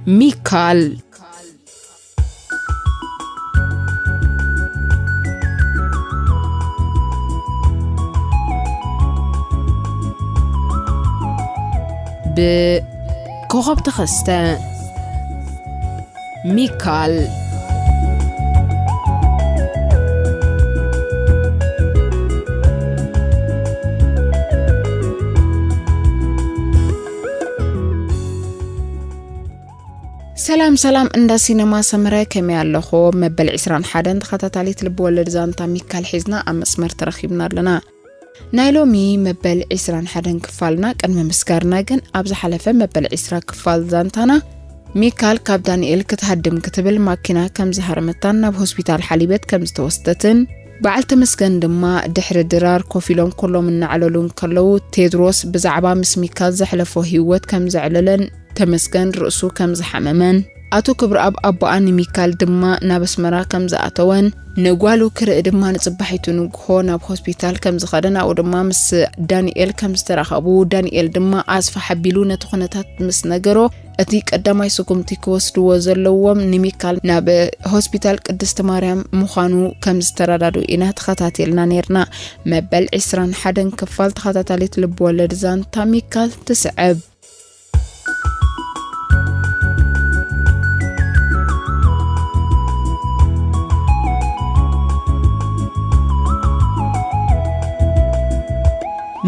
ሚካል። ብኮኸብ ተኸስተ። ሚካል። ሰላም ሰላም፣ እንዳ ሲነማ ሰመረ ከመይ ኣለኹ? መበል ዕስራን ሓደን ተኸታታሊት ልብ ወለድ ዛንታ ሚካል ሒዝና ኣብ መስመር ተረኺብና ኣለና። ናይ ሎሚ መበል ዕስራን ሓደን ክፋልና ቅድሚ ምስጋርና ግን፣ ኣብ ዝሓለፈ መበል ዕስራ ክፋል ዛንታና፣ ሚካል ካብ ዳንኤል ክትሃድም ክትብል ማኪና ከም ዝሃረመታን ናብ ሆስፒታል ሓሊበት ከም ዝተወስደትን፣ በዓል ተመስገን ድማ ድሕሪ ድራር ኮፍ ኢሎም ኩሎም እናዕለሉ እንከለዉ፣ ቴድሮስ ብዛዕባ ምስ ሚካል ዘሕለፎ ህይወት ከም ዘዕለለን፣ ተመስገን ርእሱ ከም ዝሓመመን፣ ኣቶ ክብረኣብ ኣቦኣ ንሚካል ድማ ናብ ኣስመራ ከም ዝኣተወን፣ ንጓሉ ክርኢ ድማ ንጽባሒቱ ንግሆ ናብ ሆስፒታል ከም ዝኸደን፣ ኣብኡ ድማ ምስ ዳንኤል ከም ዝተራኸቡ፣ ዳንኤል ድማ ኣስፍሕ ኣቢሉ ነቲ ኩነታት ምስ ነገሮ፣ እቲ ቀዳማይ ስጉምቲ ክወስድዎ ዘለዎም ንሚካል ናብ ሆስፒታል ቅድስቲ ማርያም ምዃኑ ከም ዝተረዳድኡ ኢና ተኸታቲልና ነይርና። መበል ዕስራን ሓደን ክፋል ተኸታታሊት ልብ ወለድ ዛንታ ሚካል ትስዕብ።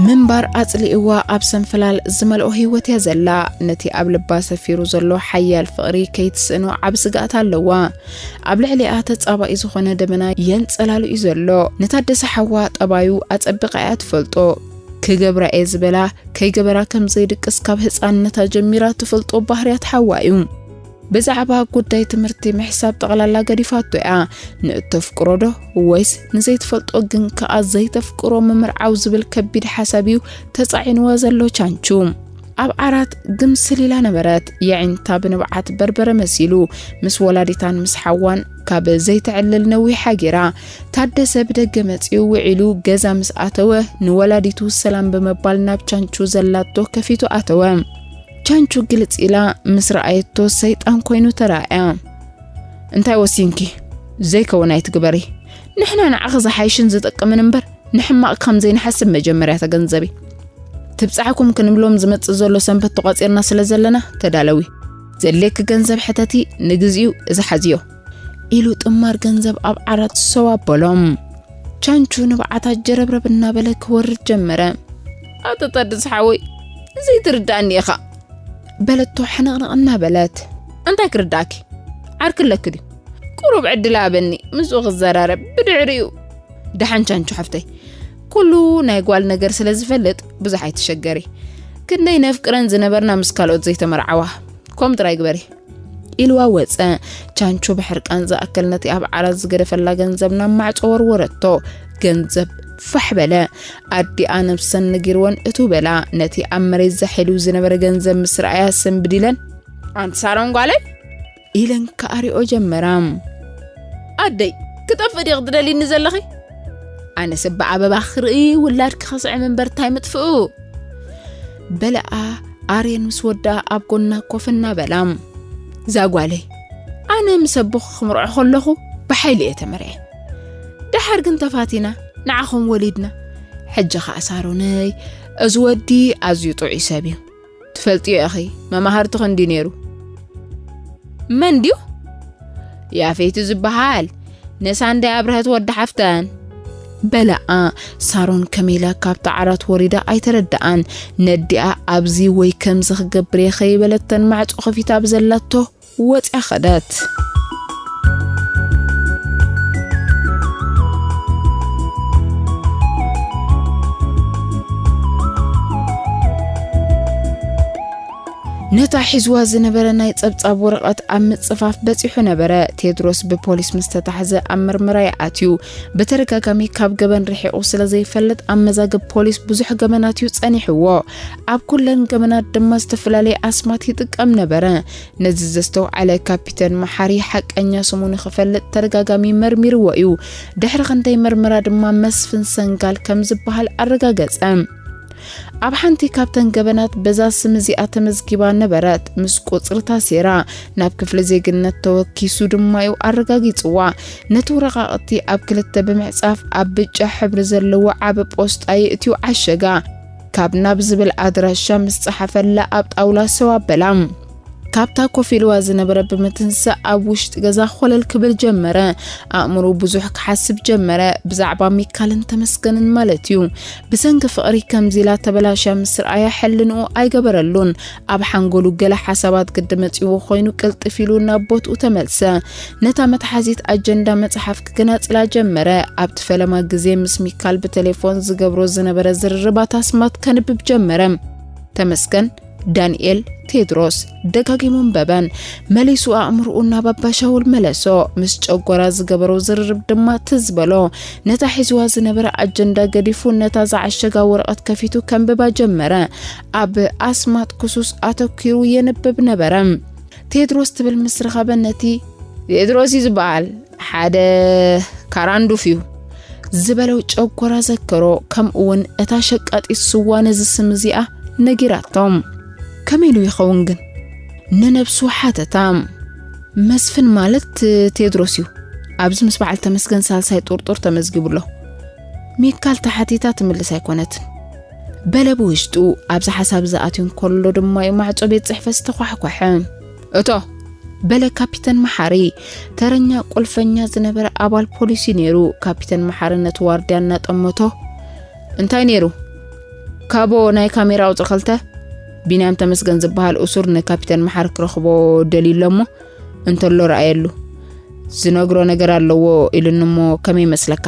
ምንባር ኣጽሊእዋ ኣብ ሰንፈላል ዝመልኦ ህይወት እያ ዘላ። ነቲ ኣብ ልባ ሰፊሩ ዘሎ ሓያል ፍቕሪ ከይትስእኖ ዓቢ ስግኣት ኣለዋ። ኣብ ልዕሊኣ ተጻባኢ ዝኾነ ደበና የንጸላሉ እዩ ዘሎ። ንታደሰ ሓዋ ጠባዩ ኣጸቢቓ እያ ትፈልጦ። ክገብራ እየ ዝበላ ከይገበራ ከም ዘይድቅስ ካብ ህጻንነታ ጀሚራ ትፈልጦ ባህርያት ሓዋ እዩ። ብዛዕባ ጉዳይ ትምህርቲ ምሕሳብ ጠቕላላ ገዲፋቶ እያ። ንእተፍቅሮ ዶ ወይስ ንዘይትፈልጦ ግን ከኣ ዘይተፍቅሮ ምምርዓው ዝብል ከቢድ ሓሳብ እዩ ተጻዒንዋ ዘሎ ቻንቹ። ኣብ ዓራት ግምስል ኢላ ነበረት። የዒንታ ብንብዓት በርበረ መሲሉ ምስ ወላዲታን ምስ ሓዋን ካብ ዘይተዕልል ነዊሓ ጌራ። ታደሰ ብደገ መጺኡ ውዒሉ ገዛ ምስ ኣተወ ንወላዲቱ ሰላም ብምባል ናብ ቻንቹ ዘላቶ ከፊቱ ኣተወ። ቻንቹ ግልጽ ኢላ ምስ ረኣየቶ ሰይጣን ኮይኑ ተራእያ። እንታይ ወሲንኪ? ዘይከውን ኣይትግበሪ። ንሕና ንዓኺ ዝሓይሽን ዝጠቅምን እምበር ንሕማቕ ከም ዘይንሓስብ መጀመርያ ተገንዘቢ። ትብጻሕኩም ክንብሎም ዝመጽእ ዘሎ ሰንበት ተቋጺርና ስለ ዘለና ተዳለዊ። ዘድልየኪ ገንዘብ ሕተቲ፣ ንግዚኡ እዚ ሓዝዮ። ኢሉ ጥማር ገንዘብ ኣብ ዓራት ሰው ኣበሎም። ቻንቹ ንብዓታት ጀረብረብ እናበለ ክወርድ ጀመረ። ኣቶ ታደሰ ሓወይ፣ ዘይትርዳእኒ ኢኻ። በለቶ ሕንቕንቕ እናበለት። እንታይ ክርዳእኪ? ዓርኪ ኣለኪ ድዩ? ቁሩብ ዕድል ኣበኒ፣ ምስኡ ክዘራረብ። ብድሕሪኡ። ደሓን ቻንቹ ሓፍተይ፣ ኩሉ ናይ ጓል ነገር ስለ ዝፈልጥ ብዙሕ ኣይትሸገሪ። ክንደይ ነፍቅረን ዝነበርና ምስ ካልኦት ዘይተመርዓዋ። ከምኡ ጥራይ ግበሪ። ኢልዋ ወጸ። ቻንቹ ብሕርቃን ዝኣክል ነቲ ኣብ ዓራት ዝገደፈላ ገንዘብ ናብ ማዕጾ ወርወረቶ። ገንዘብ ፋሕ በለ። ኣዲኣ ነብሰን ነጊርወን እትው በላ። ነቲ ኣብ መሬት ዛሕ ኢሉ ዝነበረ ገንዘብ ምስ ረኣያ ስንብድ ኢለን፣ ኣንቲ ሳሮን ጓለይ? ኢለን ክኣርዮ ጀመራ። ኣደይ፣ ክጠፍእ ዲኺ ትደልይኒ ዘለኺ? ኣነስ ብኣበባ ክርኢ ውላድኪ ከስዕም እምበር እንታይ ምጥፍኡ? በለኣ ኣርየን ምስ ወዳ ኣብ ጎና ኮፍ እናበላ። እዛ ጓለይ፣ ኣነ ምስ ኣቦኺ ክምርዖ ከለኹ ብሓይሊ እየ ተመርዕየ። ደሓር ግን ተፋቲና፣ ንዓኹም ወሊድና። ሕጂ ኸኣ ሳሮነይ፣ እዚ ወዲ ኣዝዩ ጥዑይ ሰብ እዩ። ትፈልጥዮ ኢኺ፣ መማህርትኺ እንድዩ ነይሩ። መን ድዩ? ያፌት ዝበሃል። ንሳንዳይ ኣብርሀት ወዲ ሓፍተን። በለኣ። ሳሮን ከመይ ኢላ ካብቲ ዓራት ወሪዳ ኣይተረድኣን። ነዲኣ ኣብዚ ወይ ከምዚ ክገብር እየ ከይበለተን ማዕጾ ከፊታ ብዘላቶ ወጽያ ኸደት። ነታ ሒዝዋ ዝነበረ ናይ ጸብጻብ ወረቐት ኣብ ምጽፋፍ በጺሑ ነበረ። ቴድሮስ ብፖሊስ ምስ ተታሕዘ ኣብ ምርመራ ይኣትዩ። ብተደጋጋሚ ካብ ገበን ርሒቑ ስለ ዘይፈልጥ ኣብ መዛግብ ፖሊስ ብዙሕ ገበናት እዩ ጸኒሕዎ። ኣብ ኩለን ገበናት ድማ ዝተፈላለየ ኣስማት ይጥቀም ነበረ። ነዚ ዘስተውዓለ ካፒተን መሓሪ ሓቀኛ ስሙ ንኽፈልጥ ተደጋጋሚ መርሚርዎ እዩ። ድሕሪ ክንደይ መርመራ ድማ መስፍን ሰንጋል ከም ዝበሃል ኣረጋገጸ። ኣብ ሓንቲ ካብተን ገበናት በዛ ስም እዚኣ ተመዝጊባ ነበረት። ምስ ቁጽሪ ታሴራ ናብ ክፍሊ ዜግነት ተወኪሱ ድማ እዩ ኣረጋጊጽዋ። ነቲ ወረቓቕቲ ኣብ ክልተ ብምዕጻፍ ኣብ ብጫ ሕብሪ ዘለዎ ዓቢ ፖስጣ የእትዩ ዓሸጋ። ካብ ናብ ዝብል ኣድራሻ ምስ ጸሓፈላ ኣብ ጣውላ ሰው ኣበላ። ካብታ ኮፍ ኢልዋ ዝነበረ ብምትንሳእ ኣብ ውሽጢ ገዛ ኮለል ክብል ጀመረ። ኣእምሮ ብዙሕ ክሓስብ ጀመረ፣ ብዛዕባ ሚካልን ተመስገንን ማለት እዩ። ብሰንኪ ፍቕሪ ከምዚ ኢላ ተበላሽያ ምስ ረኣያ ሕልንኡ ኣይገበረሉን። ኣብ ሓንጎሉ ገለ ሓሳባት ግዲ መጺዎ ኮይኑ ቅልጥፍ ኢሉ ናብ ቦትኡ ተመልሰ። ነታ መትሓዚት ኣጀንዳ መጽሓፍ ክገናጽላ ጀመረ። ኣብቲ ፈለማ ግዜ ምስ ሚካል ብቴሌፎን ዝገብሮ ዝነበረ ዝርርባት ኣስማት ከንብብ ጀመረ። ተመስገን፣ ዳንኤል፣ ቴድሮስ። ደጋጊሙ ኣንበበን። መሊሱ ኣእምርኡ ናብ ኣባሻውል መለሶ። ምስ ጨጎራ ዝገበሮ ዝርርብ ድማ ትዝ በሎ። ነታ ሒዝዋ ዝነበረ ኣጀንዳ ገዲፉ ነታ ዝዓሸጋ ወረቐት ከፊቱ ከንብባ ጀመረ። ኣብ ኣስማት ክሱስ ኣተኪሩ የንብብ ነበረ። ቴድሮስ ትብል ምስ ረኸበ ነቲ ቴድሮስ እዩ ዝበሃል ሓደ ካራንዱፍ እዩ ዝበለው ጨጎራ ዘከሮ። ከምኡ እውን እታ ሸቃጢት ስዋ ነዚ ስም እዚኣ ነጊራቶም። ከመይ ኢሉ ይኸውን ግን? ንነብሱ ሓተታ። መስፍን ማለት ቴድሮስ እዩ። ኣብዚ ምስ በዓል ተመስገን ሳልሳይ ጥርጡር ተመዝጊቡ ኣሎ። ሚካል ተሓቲታ ትምልስ ኣይኮነትን። በለ ብውሽጡ። ኣብዚ ሓሳብ ዝኣትዩ እንከሎ ድማ እዩ ማዕጾ ቤት ጽሕፈት ዝተኳሕኳሐ። እቶ በለ ካፒተን መሓሪ። ተረኛ ቁልፈኛ ዝነበረ ኣባል ፖሊስ እዩ ነይሩ። ካፒተን መሓሪ ነቲ ዋርድያ እናጠመቶ፣ እንታይ ነይሩ? ካቦ ናይ ካሜራ ቁጽሪ ክልተ፣ ቢንያም ተመስገን ዝበሃል እሱር ንካፒተን መሓሪ ክረኽቦ ደልዩ ኣሎ እሞ እንተሎ ረኣየሉ። ዝነግሮ ነገር ኣለዎ ኢሉኒ እሞ ከመይ ይመስለካ?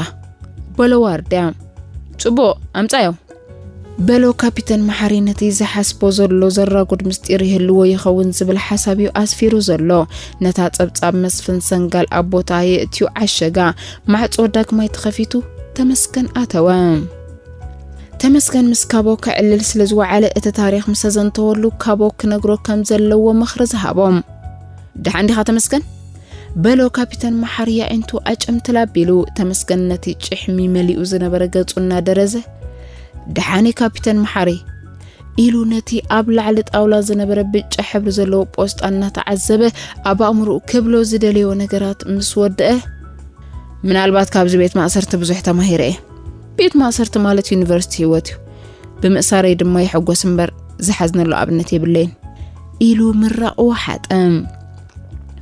በሎ ዋርድያ። ጽቡቕ፣ ኣምጻዮ። በሎ ካፒተን መሓሪ ነቲ ዝሓስቦ ዘሎ ዘራጉድ ምስጢር ይህልዎ ይኸውን ዝብል ሓሳብ እዩ ኣስፊሩ ዘሎ። ነታ ጸብጻብ መስፍን ሰንጋል ኣብ ቦታ የእትዩ ዓሸጋ። ማዕጾ ዳግማይ ተኸፊቱ ተመስገን ኣተወ። ተመስገን ምስ ካቦ ክዕልል ስለ ዝወዓለ እቲ ታሪኽ ምስ ኣዘንተወሉ ካቦ ክነግሮ ከም ዘለዎ ምኽሪ ዝሃቦም። ደሓን ዲኻ ተመስገን? በሎ ካፒተን መሓሪ የዒንቱ ኣጨምትል ኣቢሉ። ተመስገን ነቲ ጭሕሚ መሊኡ ዝነበረ ገጹ እናደረዘ፣ ደሓን እየ ካፒተን መሓሪ፣ ኢሉ ነቲ ኣብ ላዕሊ ጣውላ ዝነበረ ብጫ ሕብሪ ዘለዎ ፖስጣ እናተዓዘበ ኣብ ኣእምሮኡ ክብሎ ዝደለዮ ነገራት ምስ ወደአ፣ ምናልባት ካብዚ ቤት ማእሰርቲ ብዙሕ ተማሂረ እየ። ቤት ማእሰርቲ ማለት ዩኒቨርሲቲ ህይወት እዩ። ብምእሳረይ ድማ ይሕጎስ እምበር ዝሓዝነሉ ኣብነት የብለይን፣ ኢሉ ምራቕ ወሓጠ።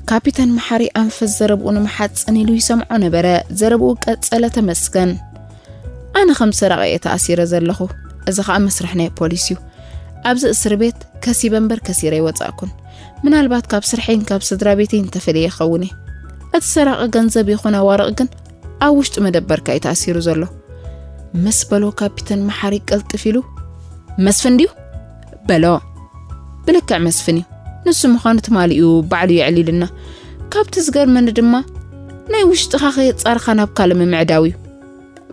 ካፒተን መሓሪ ኣንፈት ዘረብኡ ንምሓጽን ኢሉ ይሰምዖ ነበረ። ዘረብኡ ቀጸለ ተመስገን። ኣነ ከም ሰራቒ እየ ተኣሲረ ዘለኹ። እዚ ኸኣ መስርሕ ናይ ፖሊስ እዩ። ኣብዚ እስር ቤት ከሲበ እምበር ከሲረ ኣይወጻእኩን። ምናልባት ካብ ስርሐይን ካብ ስድራ ቤተይን ተፈልየ ይኸውን እየ። እቲ ሰራቒ ገንዘብ ይኹን ኣዋርቕ ግን ኣብ ውሽጢ መደበርካ እዩ ተኣሲሩ ዘሎ። ምስ በሎ ካፒተን መሓሪ ቅልጥፍ ኢሉ፣ መስፍን ድዩ? በሎ። ብልክዕ መስፍን እዩ። ንሱ ምዃኑ ትማሊ እዩ ባዕሉ የዕሊልና። ካብቲ ዝገርመኒ ድማ ናይ ውሽጥኻ ከየጻርኻ ናብ ካልእ ምምዕዳው እዩ።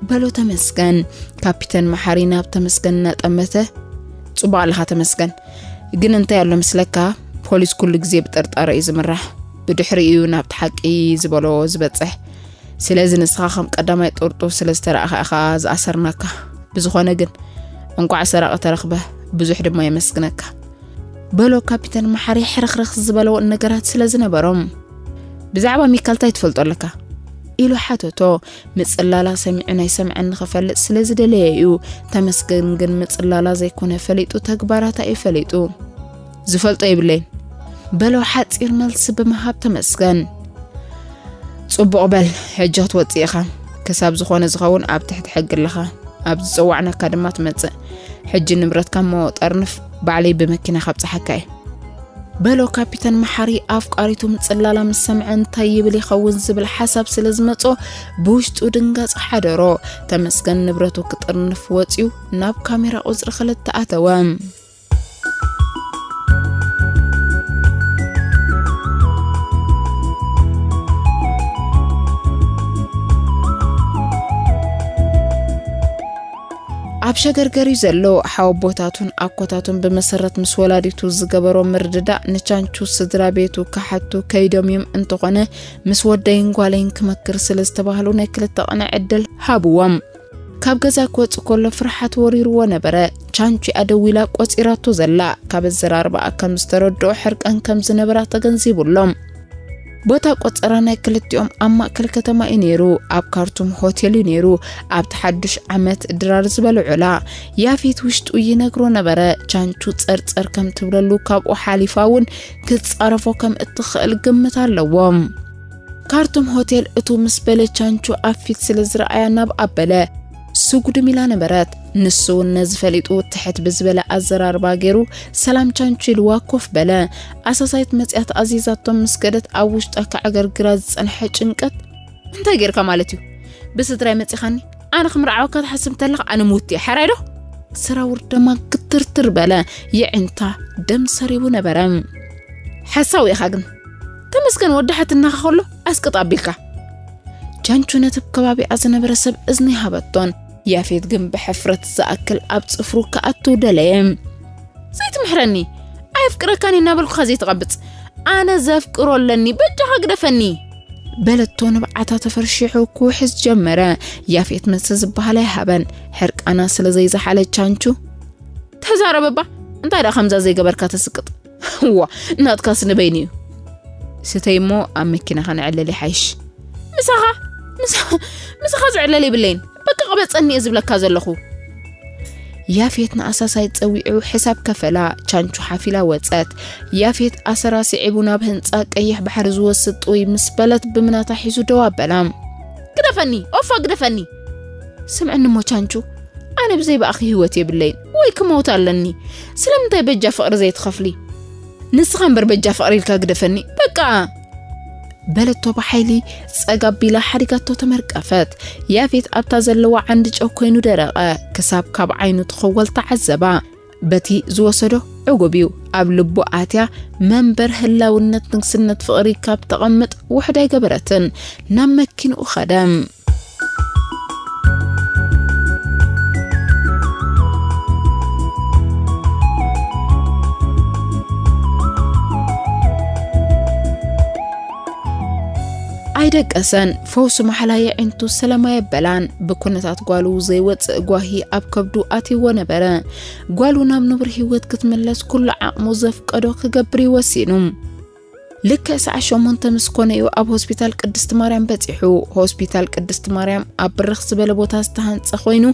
በሎ ተመስገን። ካፒተን መሓሪ ናብ ተመስገን እናጠመተ፣ ጽቡቕ ኣለኻ ተመስገን። ግን እንታይ ኣሎ ምስለካ? ፖሊስ ኩሉ ግዜ ብጥርጣረ እዩ ዝምራሕ። ብድሕሪኡ እዩ ናብቲ ሓቂ ዝበሎ ዝበጽሕ። ስለዚ ንስኻ ከም ቀዳማይ ጥርጡር ስለ ዝተረኣኻ ኢኻ ዝኣሰርናካ። ብዝኾነ ግን እንቋዕ ሰራቒ ተረኽበ፣ ብዙሕ ድማ የመስግነካ። በሎ ካፒተን መሓሪ ሕርኽርኽ ዝበሎ ነገራት ስለ ዝነበሮም። ብዛዕባ ሚካል እንታይ ትፈልጦ ኣለካ? ኢሉ ሓተቶ። ምጽላላ ሰሚዑ ናይ ሰምዐን ንኽፈልጥ ስለ ዝደለየ እዩ። ተመስገን ግን ምጽላላ ዘይኮነ ፈሊጡ፣ ተግባራታ እዩ ፈሊጡ። ዝፈልጦ የብለይን። በሎ ሓጺር መልሲ ብምሃብ ተመስገን። ጽቡቕ በል፣ ሕጂ ክትወጽእ ኢኻ። ክሳብ ዝኾነ ዝኸውን ኣብ ትሕቲ ሕጊ ኣለኻ። ኣብ ዝጸዋዕናካ ድማ ትመጽእ። ሕጂ ንብረትካ እሞ ጠርንፍ፣ ባዕለይ ብመኪና ካብጽሓካ እየ። በሎ ካፒተን መሓሪ ኣፍቃሪቱ ምጽላላ ምስ ሰምዐ እንታይ ይብል ይኸውን ዝብል ሓሳብ ስለ ዝመጾ ብውሽጡ ድንጋጽ ሓደሮ። ተመስገን ንብረቱ ክጥርንፍ ወጺኡ ናብ ካሜራ ቁጽሪ ክልተ ኣተወ። ኣብ ሸገርገር እዩ ዘሎ። ሓወቦታቱን ኣኮታቱን ብመሰረት ምስ ወላዲቱ ዝገበሮ ምርድዳእ ንቻንቹ ስድራ ቤቱ ክሓቱ ከይዶም እዮም። እንተኾነ ምስ ወደይን ጓለይን ክመክር ስለ ዝተባህሉ ናይ ክልተ ቅነ ዕድል ሃብዎም። ካብ ገዛ ክወጽእ ከሎ ፍርሓት ወሪርዎ ነበረ። ቻንቹ እያ ደዊላ ቆጺራቶ ዘላ። ካብ ኣዘራርባኣ ከም ዝተረድኦ ሕርቃን ከም ዝነበራ ተገንዚቡሎም። ቦታ ቆጸራ ናይ ክልቲኦም ኣብ ማእከል ከተማ እዩ ነይሩ። ኣብ ካርቱም ሆቴል እዩ ነይሩ። ኣብቲ ሓዱሽ ዓመት ድራር ዝበልዑላ። ያፌት ውሽጡ ይነግሮ ነበረ። ቻንቹ ጸርጸር ከም ትብለሉ ካብኡ ሓሊፋ እውን ክትጻረፎ ከም እትኽእል ግምት ኣለዎም። ካርቱም ሆቴል እቱ ምስ በለ ቻንቹ ኣብ ፊት ስለ ዝረኣያ ናብ ኣበለ ስጉድም ኢላ ነበረት። ንሱ እውን ነዚ ፈሊጡ ትሕት ብዝበለ ኣዘራርባ ገይሩ ሰላም ቻንቹ ኢልዋ ኮፍ በለ። ኣሳሳይት መጽያት ኣዚዛቶም ምስ ከደት ኣብ ውሽጣ ከዕገርግራ ዝጸንሐ ጭንቀት እንታይ ጌርካ ማለት እዩ? ብስድራይ መጺኻኒ ኣነ ክምርዓወካ ትሓስብ እንተለኻ ኣነ ምውት እየ። ሕራይ ዶ? ሰራውር ደማ ክትርትር በለ። የዒንታ ደም ሰሪቡ ነበረ። ሓሳዊ ኢኻ ግን። ተመስገን ወዲ ሓትናኻ ከሎ ኣስቅጥ ኣቢልካ። ቻንቹ ነቲ ከባቢኣ ዝነበረ ሰብ እዝኒ ሃበቶን። ያፌት ግን ብሕፍረት ዝኣክል ኣብ ጽፍሩ ክኣቱ ደለየ። ዘይትምሕረኒ ኣየፍቅረካን እናበልኩኻ ዘይትቐብጽ ኣነ ዘፍቅሮ ኣለኒ በጃኻ ግደፈኒ። በለቶ ንብዓታ ተፈርሺሑ ክውሕዝ ጀመረ። ያፌት መልሲ ዝበሃል ኣይሃበን። ሕርቃና ስለ ዘይዝሓለ ቻንቹ ተዛረበባ እንታይ ደኣ ከምዛ ዘይገበርካ ተስቅጥ። ዋ ናትካስ ንበይኑ እዩ። ስተይ እሞ ኣብ መኪናኻ ንዕለል ይሓይሽ። ምሳኻ ምሳኻ ዝዕለል የብለይን። በቃ ቅበጸኒ እየ ዝብለካ ዘለኹ። ያፌት ንኣሳሳይ ጸዊዑ ሕሳብ ከፈላ። ቻንቹ ሓፊላ ወጸት። ያፌት ኣሰራ ስዒቡ ናብ ህንጻ ቀይሕ ባሕሪ ዝወስድ ጥውይ ምስ በለት ብምናታ ሒዙ ደው ኣበላ። ግደፈኒ ኦፋ ግደፈኒ። ስምዕኒ እሞ ቻንቹ ኣነ ብዘይ ብኣኺ ህይወት የብለይን ወይ ክመውት ኣለኒ። ስለምንታይ በጃ ፍቕሪ ዘይትኸፍሊ? ንስኻ እምበር በጃ ፍቕሪ ኢልካ ግደፈኒ በቃ። በለቶ ብሓይሊ ጸግ ኣቢላ ሓዲጋቶ ተመርቀፈት። ያፌት ኣብታ ዘለዋ ዓንዲ ጨው ኮይኑ ደረቐ። ክሳብ ካብ ዓይኑ ትኽወል ተዓዘባ። በቲ ዝወሰዶ ዕጉብ እዩ ኣብ ልቡ ኣትያ መንበር ህላውነት ንግስነት ፍቕሪ ካብ ተቐምጥ ውሕድ ኣይገበረትን። ናብ መኪንኡ ኸደ። ኣይደቀሰን። ፈውሲ ማሕላ የዒንቱ ሰላም ኣየበላን። ብኩነታት ጓሉ ዘይወጽእ ጓሂ ኣብ ከብዱ ኣትይዎ ነበረ። ጓሉ ናብ ንቡር ህይወት ክትምለስ ኩሉ ዓቕሙ ዘፍቀዶ ክገብር እዩ ወሲኑ። ልክዕ ሰዓት ሸሞንተ ምስ ኮነ እዩ ኣብ ሆስፒታል ቅድስቲ ማርያም በጺሑ። ሆስፒታል ቅድስቲ ማርያም ኣብ ብርኽ ዝበለ ቦታ ዝተሃንጸ ኮይኑ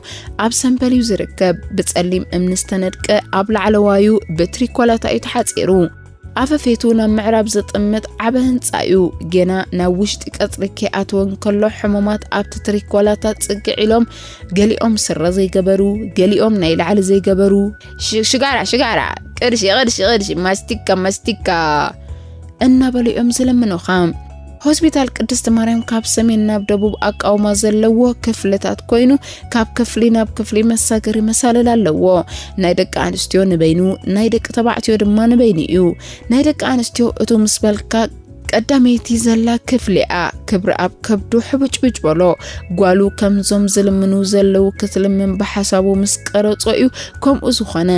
ኣብ ሰንበል እዩ ዝርከብ። ብጸሊም እምኒ ዝተነድቀ ኣብ ላዕለዋዩ ብትሪኮላታ እዩ ተሓጺሩ። ኣፈፌቱ ናብ ምዕራብ ዝጥምት ዓበ ህንጻ እዩ። ገና ናብ ውሽጢ ቀጽሪ ከይኣተወ እንከሎ ሕሙማት ኣብቲ ትሪኮላታ ጽግዕ ኢሎም ገሊኦም ስረ ዘይገበሩ ገሊኦም ናይ ላዕሊ ዘይገበሩ ሽጋራ ሽጋራ ቅርሺ ቅርሺ ቅርሺ ማስቲካ ማስቲካ እናበሉ እዮም ዝለምኑኻ። ሆስፒታል ቅድስቲ ማርያም ካብ ሰሜን ናብ ደቡብ ኣቃውማ ዘለዎ ክፍልታት ኮይኑ ካብ ክፍሊ ናብ ክፍሊ መሳገሪ መሳልል ኣለዎ። ናይ ደቂ ኣንስትዮ ንበይኑ ናይ ደቂ ተባዕትዮ ድማ ንበይኑ እዩ። ናይ ደቂ ኣንስትዮ እቱ ምስ በልካ ቀዳመይቲ ዘላ ክፍሊኣ ክብሪ ኣብ ከብዱ ሕብጭብጭ በሎ። ጓሉ ከምዞም ዝልምኑ ዘለዉ ክትልምን ብሓሳቡ ምስ ቀረጾ እዩ ከምኡ ዝኾነ።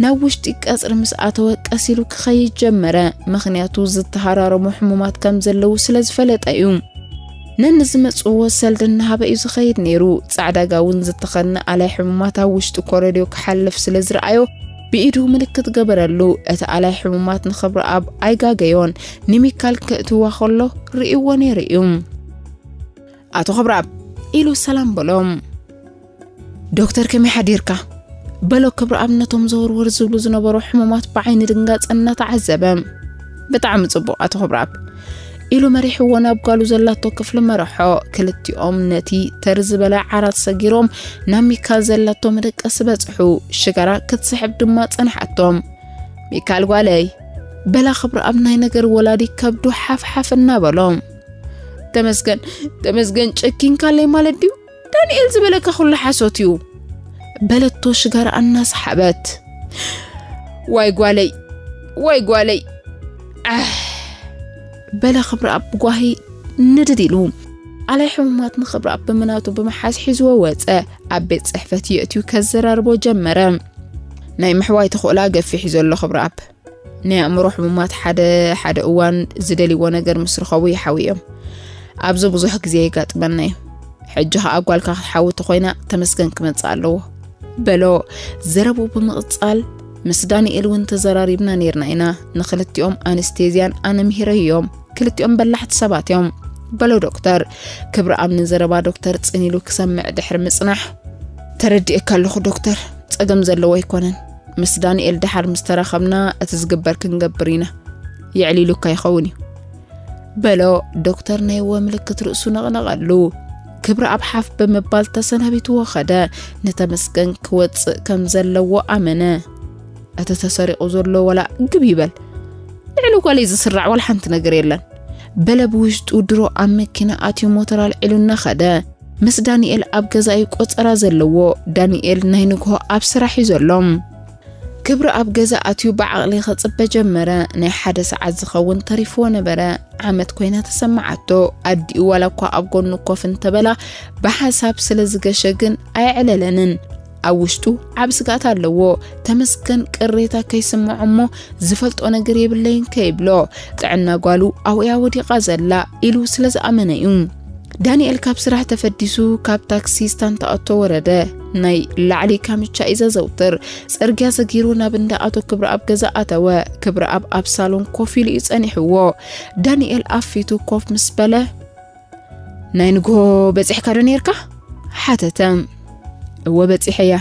ናብ ውሽጢ ቀጽሪ ምስ ኣተወ ቀስ ኢሉ ክኸይድ ጀመረ። ምኽንያቱ ዝተሃራረሙ ሕሙማት ከም ዘለዉ ስለ ዝፈለጠ እዩ። ነንዝመጽዎ ሰልዲ እናሃበ እዩ ዝኸይድ ነይሩ። ጻዕዳ ጋውን ዝተኸድነ ኣላይ ሕሙማት ኣብ ውሽጢ ኮረድዮ ክሓልፍ ስለ ዝረኣዮ ብኢዱ ምልክት ገበረሉ። እቲ ኣላይ ሕሙማት ንኽብረኣብ ኣይጋገዮን። ንሚካል ከእትዋ ከሎ ርእይዎ ነይሩ እዩ። ኣቶ ክብረኣብ ኢሉ ሰላም በሎም። ዶክተር ከመይ ሓዲርካ? በሎ ክብረኣብ ነቶም ዘወርወር ዝብሉ ዝነበሩ ሕሙማት ብዓይኒ ድንጋጸ እናተዓዘበ። ብጣዕሚ ጽቡቕ ኣቶ ክብረኣብ ኢሉ መሪሕዎ ናብ ጓሉ ዘላቶ ክፍሊ መረሖ። ክልቲኦም ነቲ ተር ዝበለ ዓራት ሰጊሮም ናብ ሚካል ዘላቶ መደቀሲ በጽሑ። ሽጋራ ክትስሕብ ድማ ጸንሓቶም። ሚካል ጓለይ በላ ክብረኣብ ናይ ነገር ወላዲ ከብዱ ሓፍሓፍ እናበሎ። ተመስገን ተመስገን ጨኪንካለይ ማለት ድዩ? ዳንኤል ዝበለካ ኩሉ ሓሶት እዩ። በለቶ ሽጋራ እናሰሓበት። ዋይ ጓለይ ዋይ ጓለይ ኣሕ በለ ክብረኣብ ብጓሂ ንድድ ኢሉ። ኣላይ ሕሙማት ንክብረኣብ ብምናቱ ብምሓዝ ሒዝዎ ወፀ። ኣብ ቤት ፅሕፈት የእትዩ ከዘራርቦ ጀመረ። ናይ ምሕዋይ ተኽእላ ገፊሕ እዩ ዘሎ ክብረኣብ። ናይ ኣእምሮ ሕሙማት ሓደ ሓደ እዋን ዝደልይዎ ነገር ምስ ረኸቡ ይሓውዮም። ኣብዚ ብዙሕ ግዜ የጋጥመና እዩ። ሕጂ ኸኣ ጓልካ ክትሓዊ ተኾይና ተመስገን ክመጽእ ኣለዎ በሎ። ዘረብኡ ብምቕጻል፣ ምስ ዳንኤል እውን ተዘራሪብና ነይርና ኢና፣ ንኽልቲኦም ኣንስቴዝያን ኣነ ምሂረዮም። ክልቲኦም በላሕቲ ሰባት እዮም በሎ ዶክተር። ክብረኣብ ንዘረባ ዶክተር ጽን ኢሉ ክሰምዕ ድሕሪ ምጽናሕ፣ ተረዲኤካ ኣለኹ ዶክተር፣ ጸገም ዘለዎ ኣይኮነን። ምስ ዳንኤል ድሓር ምስ ተራኸብና እቲ ዝግበር ክንገብር ኢና። የዕሊሉካ ይኸውን እዩ በሎ። ዶክተር ናይ እወ ምልክት ርእሱ ነቕነቐሉ። ክብረኣብ ሓፍ ብምባል ተሰናቢትዎ ኸደ። ንተመስገን ክወጽእ ከም ዘለዎ ኣመነ። እቲ ተሰሪቑ ዘሎ ወላ ግብ ይበል፣ ልዕሊ ጓለይ ዝስራዕ ዋላ ሓንቲ ነገር የለን በለ ብውሽጡ። ድሮ ኣብ መኪና ኣትዩ ሞተር ኣልዒሉ እናኸደ። ምስ ዳንኤል ኣብ ገዛኢ ቆጸራ ዘለዎ። ዳንኤል ናይ ንግሆ ኣብ ስራሕ እዩ ዘሎ። ክብረኣብ ገዛ ኣትዩ ብዓቕሊ ክጽበ ጀመረ። ናይ ሓደ ሰዓት ዝኸውን ተሪፍዎ ነበረ። ዓመት ኮይና ተሰማዓቶ። ኣዲኡ ዋላ እኳ ኣብ ጎኑ ኮፍ እንተበላ ብሓሳብ ስለ ዝገሸ ግን ኣየዕለለንን። ኣብ ውሽጡ ዓቢ ስግኣት ኣለዎ። ተመስገን ቅሬታ ከይስምዖ እሞ ዝፈልጦ ነገር የብለይን ከይብሎ፣ ጥዕና ጓሉ ኣብኡያ ወዲቓ ዘላ ኢሉ ስለ ዝኣመነ እዩ። ዳንኤል ካብ ስራሕ ተፈዲሱ ካብ ታክሲ ስታንታ ኣቶ ወረደ። ናይ ላዕሊ ካምቻ እዩ ዘዘውትር። ጽርግያ ሰጊሩ ናብ እንዳ ኣቶ ክብረኣብ ገዛ ኣተወ። ክብረኣብ ኣብ ሳሎን ኮፍ ኢሉ እዩ ጸኒሕዎ። ዳንኤል ኣብ ፊቱ ኮፍ ምስ በለ፣ ናይ ንግሆ በጺሕካ ዶ ነይርካ? ሓተተ። እወ በጺሐያ።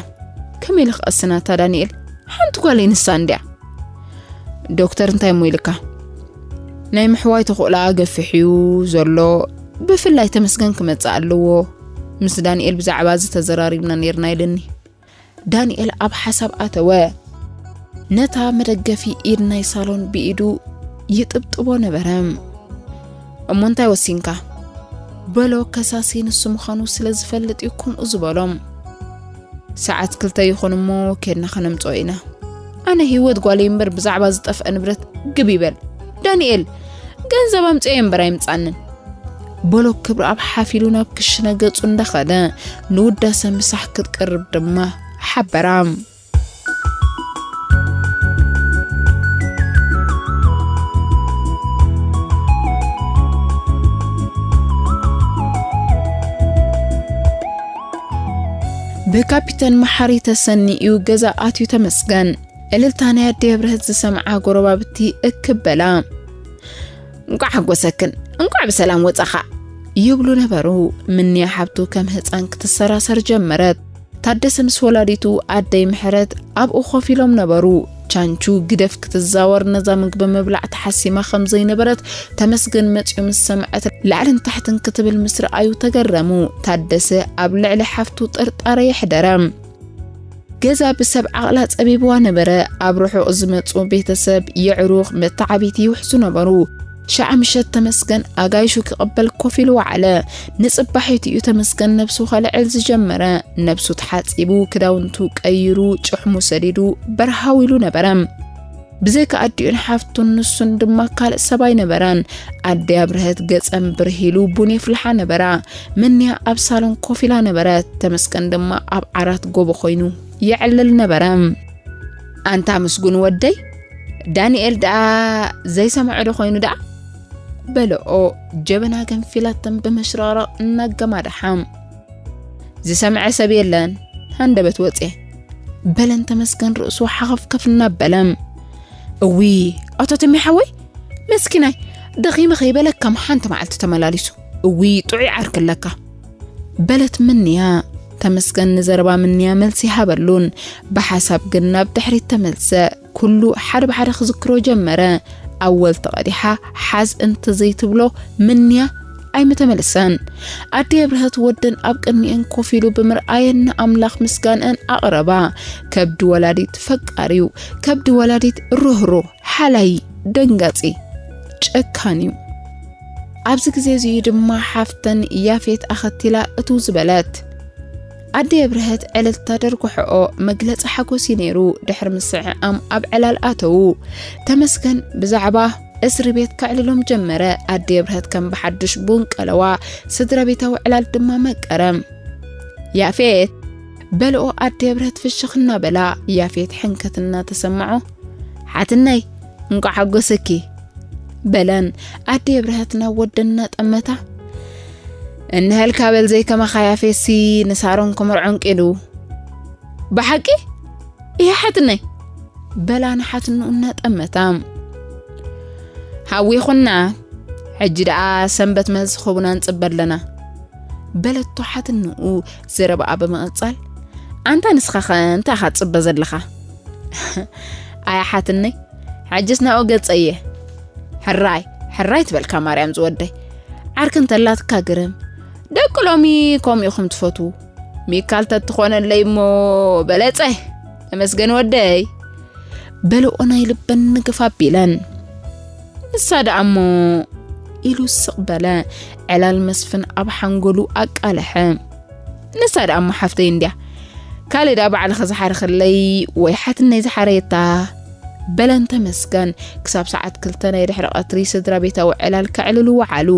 ከመይ ኢለ ክቐስናታ ዳንኤል? ሓንቲ ጓለይ ንሳ እንድያ። ዶክተር እንታይ እሞ ኢልካ? ናይ ምሕዋይ ተኽእሎኣ ገፊሕ እዩ ዘሎ። ብፍላይ ተመስገን ክመጽእ ኣለዎ። ምስ ዳንኤል ብዛዕባ እዚ ተዘራሪብና ነይርና ኢልኒ። ዳንኤል ኣብ ሓሳብ ኣተወ። ነታ መደገፊ ኢድ ናይ ሳሎን ብኢዱ ይጥብጥቦ ነበረ። እሞ እንታይ ወሲንካ? በሎ ከሳሲ ንሱ ምዃኑ ስለ ዝፈልጥ እዩ ከምኡ ዝበሎ። ሰዓት ክልተ ይኹን እሞ ኬድና ከነምጽኦ ኢና። ኣነ ህይወት ጓለይ እምበር ብዛዕባ ዝጠፍአ ንብረት ግብ ይበል። ዳንኤል፣ ገንዘብ ኣምጽኤ እምበር ኣይምጻንን። በሎ ክብረኣብ ሓፍ ኢሉ ናብ ክሽነ ገጹ እንዳኸደ፣ ንውዳሰ ምሳሕ ክትቀርብ ድማ ሓበራ። ብካፒተን መሓሪ ተሰኒኡ ገዛ ኣትዩ ተመስገን። እልልታ ናይ ኣደይ ኣብርሀት ዝሰምዓ ጎረባብቲ እክብ በላ። "እንቋዕ ሓጎሰክን፣ እንቋዕ ብሰላም ወጻኻ" ይብሉ ነበሩ። ምንያ ሓብቱ ከም ህጻን ክትሰራሰር ጀመረት። ታደሰ ምስ ወላዲቱ ኣደይ ምሕረት ኣብኡ ኮፍ ኢሎም ነበሩ። ቻንቹ ግደፍ ክትዛወር ነዛ ምግቢ ምብላዕ ተሓሲማ ከም ዘይነበረት ተመስገን መጺኡ ምስ ሰምዐት ላዕልን ታሕትን ክትብል ምስ ረኣዩ ተገረሙ። ታደሰ ኣብ ልዕሊ ሓፍቱ ጥርጣረ የሕደረ። ገዛ ብሰብ ዓቕላ ጸቢብዋ ነበረ። ኣብ ርሑቕ ዝመጹ ቤተሰብ የዕሩኽ መተዓቢቲ ይውሕዙ ነበሩ። ሸዓ ምሸት ተመስገን ኣጋይሹ ክቕበል ኮፍ ኢሉ ወዓለ። ንጽባሒቱ እዩ ተመስገን ነብሱ ከልዕል ዝጀመረ። ነብሱ ተሓጺቡ፣ ክዳውንቱ ቀይሩ፣ ጭሕሙ ሰዲዱ፣ በርሃው ኢሉ ነበረ። ብዘይካ ኣዲኡን ሓፍቱን ንሱን ድማ ካልእ ሰብ ኣይነበረን። ኣደይ ኣብርሀት ገጸን ብርህ ኢሉ ቡን የፍልሓ ነበራ። ምንያ ኣብ ሳሎን ኮፍ ኢላ ነበረት። ተመስገን ድማ ኣብ ዓራት ጎቦ ኮይኑ የዕልል ነበረ። "ኣንታ ምስጉን ወደይ፣ ዳንኤል ደኣ ዘይሰምዖ ዶ ኮይኑ ደኣ?" በለኦ ጀበና ገንፊላተን ብመሽረቕረቕ እናገማድሓ። "ዝሰምዐ ሰብ የለን፣ ሃንደበት ወጽየ" በለን ተመስገን ርእሱ ሓኸፍከፍ እናበለ። "እዊ፣ ኣቶ ተሜ ሓወይ፣ መስኪናይ፣ ደኺመ ከይበለካ ሓንቲ መዓልቲ ተመላሊሱ። እዊ፣ ጥዑይ ዓርኪ ኣለካ" በለት ምንያ። ተመስገን ንዘረባ ምንያ መልሲ ይሃበሉን፣ ብሓሳብ ግን ናብ ድሕሪት ተመልሰ። ኩሉ ሓደ ብሓደ ክዝክሮ ጀመረ። ኣወል ተቐዲሓ ሓዝ እንተዘይትብሎ ምንያ ኣይምተመልሰን። ኣደይ ኣብርሀት ወደን ኣብ ቅድሚኤን ኮፍ ኢሉ ብምርኣየን ንኣምላኽ ምስጋንአን ኣቕረባ። ከብዲ ወላዲት ፈቃሪዩ፣ ከብዲ ወላዲት ርህሩህ፣ ሓላይ፣ ደንጋጺ፣ ጨካንዩ። ኣብዚ ግዜ እዚ'ዩ ድማ ሓፍተን ያፌት ኣኸቲላ እትው ዝበለት። ኣደይ ኣብርሀት ዕልልታ ደርጉሕኦ መግለጺ ሓጎስ እዩ ነይሩ። ድሕሪ ምስዕዓም ኣብ ዕላል ኣተዉ። ተመስገን ብዛዕባ እስሪ ቤት ከዕልሎም ጀመረ። ኣደይ ኣብርሀት ከም ብሓድሽ ቡን ቀለዋ፣ ስድራ ቤታዊ ዕላል ድማ መቀረ። "ያፌት!" በልኦ ኣደይ ኣብርሀት ፍሽኽ እናበላ። ያፌት ሕንከት እናተሰምዖ፣ "ሓትነይ፣ እንቋዕ ሓጎሰኪ!" በለን። ኣደይ ኣብርሀት ናብ ወደን እናጠመታ፣ እንሀልካ በል፣ ዘይከማኻ ያፌትሲ ንሳሮን ክምርዖን ቂዱ። ብሓቂ? እየ ሓትነይ። በላ ንሓትንኡ እናጠመታ። ሃዊኹና፣ ሕጂ ደኣ ሰንበት መዝኸቡና ንጽበ ኣለና። በለቶ ሓትንኡ ዘረባኣ ብምቕጻል። ኣንታ ንስኻኸ እንታይ ኢኻ ትጽበ ዘለኻ? ኣያ ሓትነይ፣ ሕጅስ ናብኡ ገጸ እየ። ሕራይ፣ ሕራይ ትበልካ ማርያም ዝወደይ። ዓርኪ እንተላትካ ግርም። ደቂ ሎሚ ከምኡ ኢኹም ትፈትዉ። ሚካል ተትኾነለይ እሞ በለጸ። ተመስገን ወደይ። በልኦ ናይ ልበን ንግፍ ኣቢለን። ንሳ ደኣ እሞ ኢሉ ስቕ በለ። ዕላል መስፍን ኣብ ሓንጎሉ ኣቃለሐ። ንሳ ደኣ እሞ ሓፍተይ እንድያ። ካልእ ደኣ ባዕልኺ ዝሓርኽለይ ወይ ሓትነይ ዝሓረየታ። በለን ተመስገን። ክሳብ ሰዓት ክልተ ናይ ድሕሪ ቀትሪ ስድራ ቤታዊ ዕላል ከዕልሉ ወዓሉ።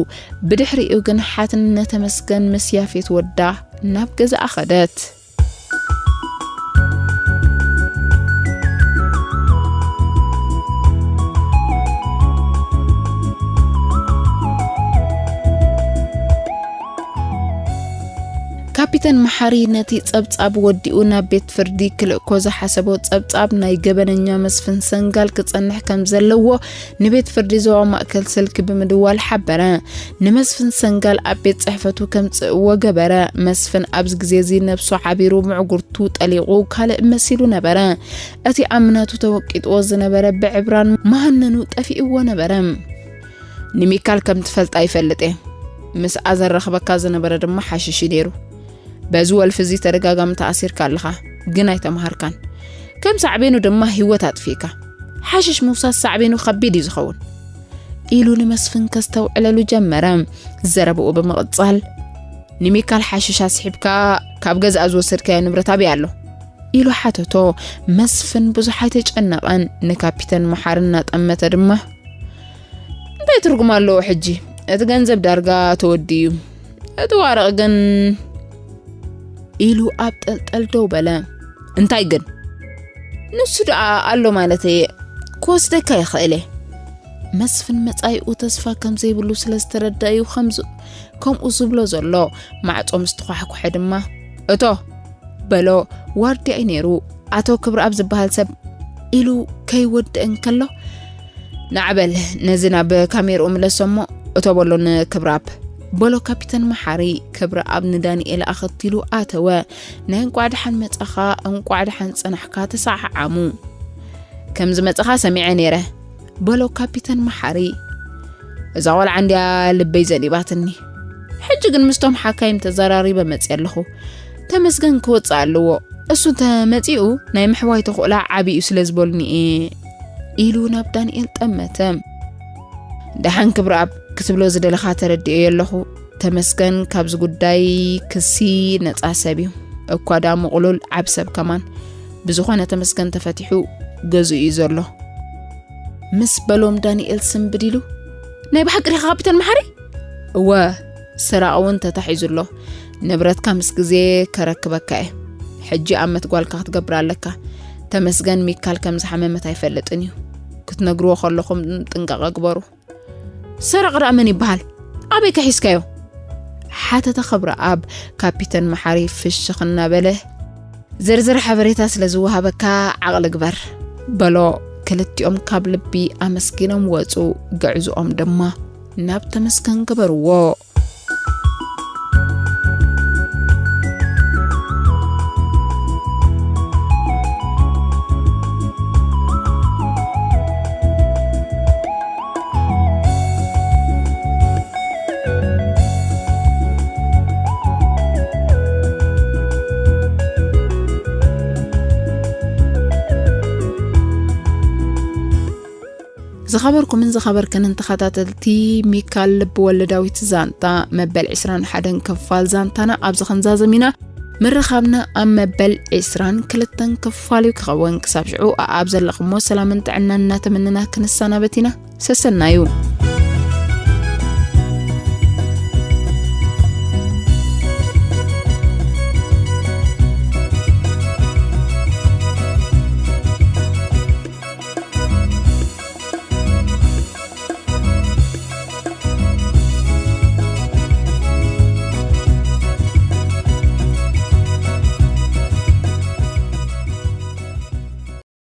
ብድሕሪኡ ግን ሓትነ ተመስገን ምስ ያፌት ወዳ ናብ ገዛኣ ኸደት። ካፒተን መሓሪ ነቲ ጸብጻብ ወዲኡ ናብ ቤት ፍርዲ ክልእኮ ዝሓሰቦ ጸብጻብ ናይ ገበነኛ መስፍን ሰንጋል ክጸንሕ ከም ዘለዎ ንቤት ፍርዲ ዞባ ማእከል ስልኪ ብምድዋል ሓበረ። ንመስፍን ሰንጋል ኣብ ቤት ጽሕፈቱ ከምጽእዎ ገበረ። መስፍን ኣብዚ ግዜ እዚ ነብሱ ዓቢሩ፣ ምዕጉርቱ ጠሊቑ ካልእ መሲሉ ነበረ። እቲ ኣምናቱ ተወቂጥዎ ዝነበረ ብዕብራን መሃነኑ ጠፊእዎ ነበረ። ንሚካል ከም ትፈልጣ ይፈልጥ እየ። ምስኣ ዘራኽበካ ዝነበረ ድማ ሓሽሽ እዩ ነይሩ። በዚ ወልፊ እዚ ተደጋጋሚ ተኣሲርካ ኣለኻ፣ ግን ኣይተምሃርካን። ከም ሳዕቤኑ ድማ ህይወት ኣጥፊእካ። ሓሽሽ ምውሳድ ሳዕቤኑ ከቢድ እዩ ዝኸውን። ኢሉ ንመስፍን ከስተውዕለሉ ጀመረ። ዘረብኡ ብምቕጻል፣ "ንሚካል ሓሽሽ ኣስሒብካ ካብ ገዛኣ ዝወሰድካዮ ንብረት ኣበይ ኣሎ?" ኢሉ ሓተቶ። መስፍን ብዙሕ ኣይተጨነቐን። ንካፒተን መሓሪ እናጠመተ ድማ፣ "እንታይ ትርጉም ኣለዎ ሕጂ? እቲ ገንዘብ ዳርጋ ተወዲኡ እዩ። እቲ ዋርቕ ግን?" ኢሉ ኣብ ጠልጠል ደው በለ። "እንታይ ግን?" "ንሱ ደኣ ኣሎ ማለት እየ። ክወስደካ ይኽእል እየ።" መስፍን መጻኢኡ ተስፋ ከም ዘይብሉ ስለ ዝተረድአ እዩ ከምዚ፣ ከምኡ ዝብሎ ዘሎ። ማዕጾ ምስ ተዃሕኩሐ ድማ፣ "እቶ!" በሎ። ዋርድያ እዩ ነይሩ። ኣቶ ክብረኣብ ዝበሃል ሰብ ኢሉ ከይወድእ እንከሎ፣ "ንዓ በል ነዚ ናብ ካሜርኡ ምለሶ እሞ እቶ በሎ ንክብረኣብ" በሎ ካፒተን መሓሪ። ክብረኣብ ንዳንኤል ኣኸቲሉ ኣተወ። ናይ እንቋዕ ደሓን መጻኻ፣ እንቋዕ ደሓን ጸናሕካ ተሰዓዓሙ። "ከም ዝመጻኻ ሰሚዐ ነይረ" በሎ ካፒተን መሓሪ። "እዛ ቆልዓ እንድያ ልበይ ዘኒባትኒ። ሕጂ ግን ምስቶም ሓካይም ተዘራሪበ መጽየ ኣለኹ። ተመስገን ክወጽእ ኣለዎ። እሱ እንተመጺኡ ናይ ምሕዋይ ተኽእላ ዓቢ እዩ ስለ ዝበሉኒ እየ" ኢሉ ናብ ዳንኤል ጠመተ። "ደሓን ክብረኣብ ክትብሎ ዝደለኻ ተረዲኦዮ ኣለኹ። ተመስገን ካብዚ ጉዳይ ክሲ ነጻ ሰብ እዩ። እኳ ደኣ ምቕሉል ዓቢ ሰብ ከማን። ብዝኾነ ተመስገን ተፈቲሑ ገዝኡ እዩ ዘሎ" ምስ በሎም ዳንኤል ስንብድ ኢሉ፣ "ናይ ብሓቂ ዲኻ ካፒተን መሓሪ?" "እወ፣ ሰራቒ እውን ተታሒዙ ኣሎ። ንብረትካ ምስ ግዜ ከረክበካ እየ። ሕጂ ኣመት ጓልካ ክትገብር ኣለካ። ተመስገን ሚካል ከም ዝሓመመት ኣይፈልጥን እዩ። ክትነግርዎ ከለኹም ጥንቃቐ ግበሩ።" "ሰራቒ ደኣ መን ይበሃል? ኣበይ ከ ሒዝካዮ?" ሓተተ ክብረኣብ። ካፒተን መሓሪ ፍሽኽ እናበለ፣ "ዝርዝር ሓበሬታ ስለ ዝወሃበካ ዓቕሊ ግበር" በሎ። ክልቲኦም ካብ ልቢ ኣመስጊኖም ወጹ። ግዕዝኦም ድማ ናብ ተመስገን ገበርዎ። ዝኸበርኩምን ዝኸበርክንን ተኸታተልቲ ሚካል ልቢ ወልዳዊት ዛንታ መበል ዕስራን ሓደን ክፋል ዛንታና ኣብዚ ክንዛዘም ኢና። ምርኻብና ኣብ መበል ዕስራን ክልተን ክፋል እዩ ክኸውን። ክሳብ ሽዑ ኣብ ዘለኹሞ ሰላምን ጥዕናን እናተመነና ክንሰናበት ኢና። ሰሰናዩ።